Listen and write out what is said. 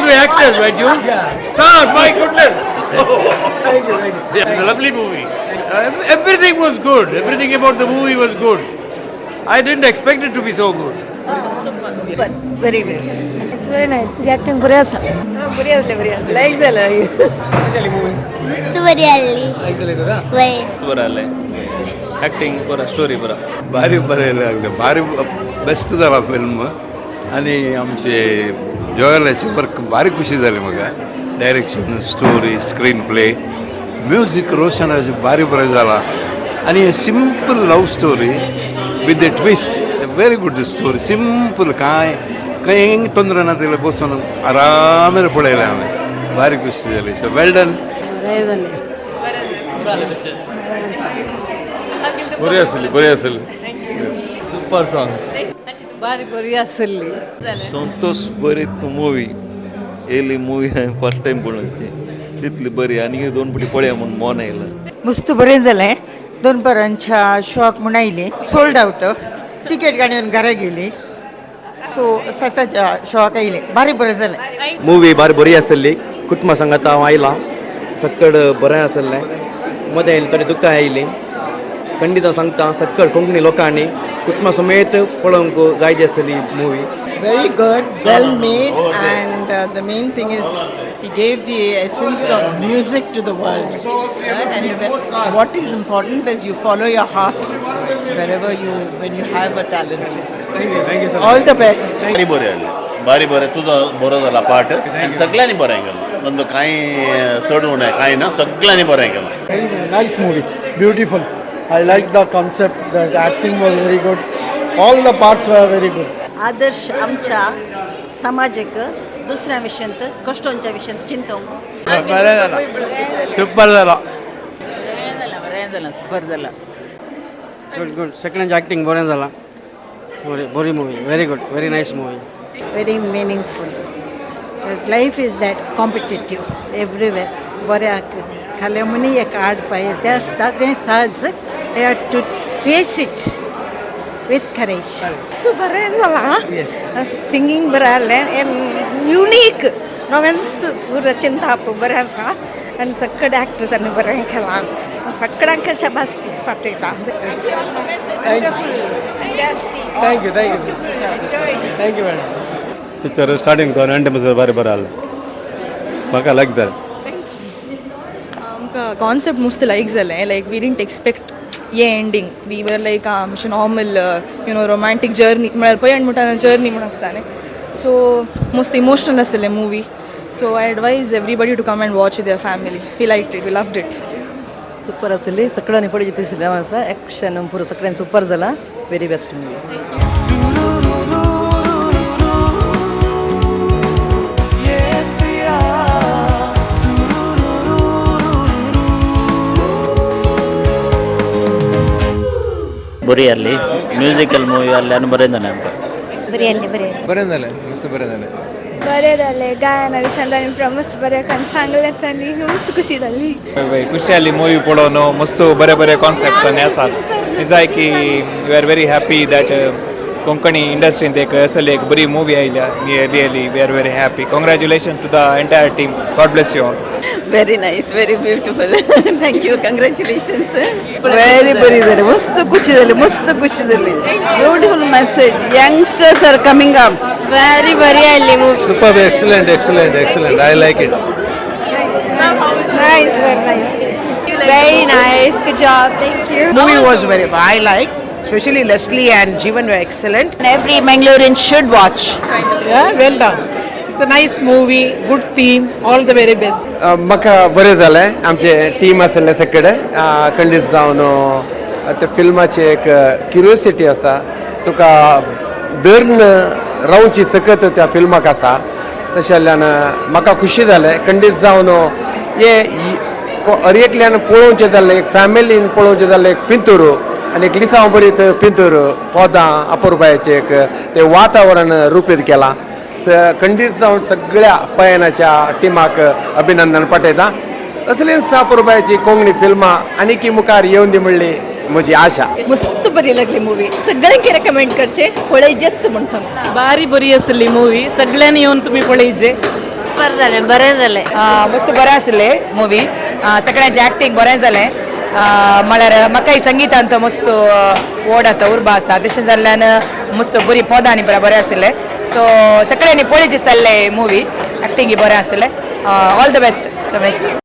of the actors, weren't you? Yeah. Star, my goodness. Thank you, thank you. Yeah, lovely movie. Everything was good. Everything about the movie was good. I didn't expect it to be so good. Super, very nice. It's very nice. तुझी acting बरी आसा. बरी आसली, बरी आसली, लायक जाला. कशी movie? मस्त बरी आसली. लायक जाली तुका? वय. बरं आले ॲक्टिंग बरं, स्टोरी बरं. भारी बरें लागलें, भारी बेस्ट जाला फिल्म. आनी आमचे जोयलाचे वर्क भारी खुशी जाली म्हाका. Direction, story, screen play, music रोशनाचें भारी बरें जाला. आनी हे simple love story with a twist, very good story. Simple, कांय खंय तोंदरे ना तितलें बसून आरामेर पळयलें हांवें. भारी खुशी जाली. So well done. बरें जालें. बरी आसली, बरी आसली. Super songs. बारी बरी आसली. संतोष बरी मूवी येयली. मूवी हांवें फर्स्ट टायम पळोवची, तितली बरी. आनी दोन पटी पळया म्हूण मन आयलां. मस्त बरें जालें. दोनपरांच्या शॉक म्हूण आयली, सोल्ड आवट. तिकेट काडून घरा गेली. सो 7च्या शॉक आयली, बारी बरें जालें. मूवी भारी बरी आसली. कुटुंबा सांगात हांव आयलां. सक्कड बरें आसलें. मदें आयलें थोडी दुकां आयलीं. खंडीत हांव सांगता, सक्कड कोंकणी लोकांनी कुटुंबा समेत पळोवंक जाय जी आसली movie. Very good, well made, and the main thing is he gave the essence of music to the world. And what is important is you follow your heart wherever you, when you have a talent. Thank you, thank you so. All the best. भारी बरें आसलें, भारी बरें. तुजो बरो जाला part आनी सगळ्यांनी बरें केलां. नंदू कांय चड उणें कांय ना, सगळ्यांनी बरें केलां. Very nice movie, beautiful. I like the concept. The acting was very good. All the parts were very good. आदर्श आमच्या समाजाक दुसऱ्या विशयांत कश्टोंच्या विशयांत चिंतूंक. बरें जाला, सुपर जाला. बरें जालां, सुपर जालां. Good good. सेकंड ॲक्टिंग बरें जालां. बरी बरी movie. Very good, very nice movie. Very meaningful. Because life is that competitive everywhere. बऱ्याक खाल्या मुनी एक आड पाय तें आसता, तें सहज have to face it with courage. बरें जालां. सिंगींग बरें आहलें, युनीक नवेंच पुरो चिंताप बरें आसा आनी सक्कड एक्टर ताणें बरें केलां. सगळ्यांक शाबासकी पाठयता. Thank you, thank you, thank you madam. Picture starting तो एंड म्हणसर भारी बरें आसलें. म्हाका लायक जालें. आमकां कॉन्सेप्ट मस्त लायक जालें. लायक we didn't expect ये एंडींग. We were like मातशें नॉर्मल रोमॅन्टीक जर्नी म्हळ्यार पळय म्हणटा जर्नी म्हूण आसता न्ही. सो मस्त इमोशनल आसलें movie. So I advise everybody to come and watch with their family. We like it, we loved it. Super आसली. सगळ्यांनी पळय जितली सिनेमा आसा, एक्शन पुरो सगळ्यांनी सुपर जाला. Very best movie. बरी आसली, म्युजिकल मुवी आसली आनी बरें जालें आमकां. बरी आसली, बरी. बरें जालें, मस्त बरें जालें. बरें जालें. गायना विशयान ताणें मस्त बरें सांगलें, आनी मस्त खुशी जाली. खुशी आली मूवी पळोवन. मस्त बरे बरे कॉन्सेप्ट्स आनी आसात. निजायकी we are very happy that Konkani इंडस्ट्रींत एक असली एक बरी मुवी आयल्या. Really, we are very happy. Congratulation to the entire team. God bless you all. Very nice, very beautiful. Thank you, congratulations. Very बरी जाली, मस्त खुशी जाली, मस्त खुशी जाली. Beautiful message, youngsters are coming up. Very बरी आसली movie. Super, excellent, excellent, excellent. I like it. Nice, very nice. Very nice, good job, thank you. Movie was very, I like, especially Leslie and Jeevan were excellent. Every Mangalorean should watch. Yeah, well done. It's a nice movie, good theme, all the very best. म्हाका बरें जालें. आमचें team आसलें सगळे खंडीत जावन त्या फिल्माची एक क्युरियोसिटी आसा, तुका धरून रावची सकत त्या फिल्माक आसा. तशें जाल्ल्यान म्हाका खुशी जालें. खंडीत जावन हे हर एकल्यान पळोवचें जाल्लें, एक फॅमिलीन पळोवचें जाल्लें एक पिंतूर आनी एक लिसांव बरीत पिंतूर पोदां अपुरबायेचें एक तें वातावरण रुपीत केलां. खंडीत जावन सगळ्या पयनाच्या टिमाक अभिनंदन पाठयता. असलीच अपुरबायेची कोंकणी फिल्मां आनीकी मुखार येवन दी म्हणली म्हजी आशा. मस्त बरी लागली मुवी. सगळ्यांकी रेकमेंड करचे, पळयचेच म्हूण सांग. बारी बरी आसली मूवी. सगळ्यांनी येवन तुम्ही पळयचे. सुपर जालें, बरें जालें. मस्त बरें आसलें मुवी. सगळ्यांचे एक्टिंग बरें जालें. म्हळ्यार म्हाकाय संगितांत मस्त ओड आसा, उर्बा आसा. तशें जाल्ल्यान मस्त बरी पदां आनी बरें आसलें. सो सगळ्यांनी पळोवचें जाल्लें मुवी. एक्टिंगय बरें आसलें. ऑल the best समेस्त.